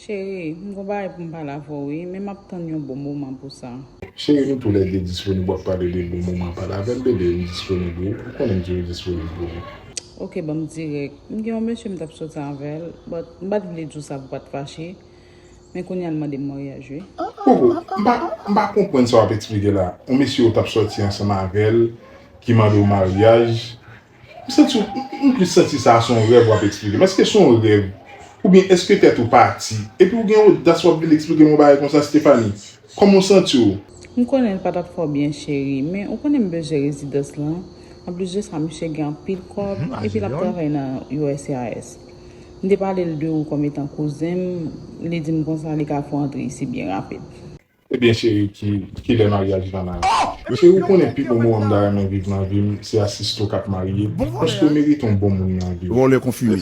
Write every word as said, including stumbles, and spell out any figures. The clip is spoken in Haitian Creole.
Cheri, m gon bagay pou m pale avè w wi, men m ap tann yon bon moman pou sa. Cheri, nou toulède disponib, w ap pale de bon moman, pale avè m, bebe, m disponib wi. Ou konnen m toujou disponib pou ou. Ok, ban m dirèk. M gen yon mesye m t ap soti avè l, but m pa t vle di w sa pou w pa t fache, men kounye a l mande m maryaj wi. Koko, m pa, m pa konprann sa w ap eksplike la. Yon mesye w t ap sòti ansanm avè l, ki mande w maryaj, M santi w, m, m plis santi sa se yon rèv w ap eksplike m. Èske se yon rèv? Oubyen èske tèt ou pati? Epi w gen odas w ap vin eksplike m yon bagay konsa, Stephanie? Kòman w santi w? M konnen l pa t ap fè w byen, cheri, men ou konnen m bezwen rezidans lan. Anplis de sa, misye gen anpil kòb, epi l ap travay nan U S C I S. M te pale l de ou kòm etan kouzen m, li di m konsa li ka fè w antre isi byen rapid. Ebyen cheri, ki, kilè maryaj lan la? Cheri, ou konnen pi bon moman m ta renmen viv nan vi m, se asiste w k ap marye, paske w merite yon bon moun nan vi w. Vòlè konfime.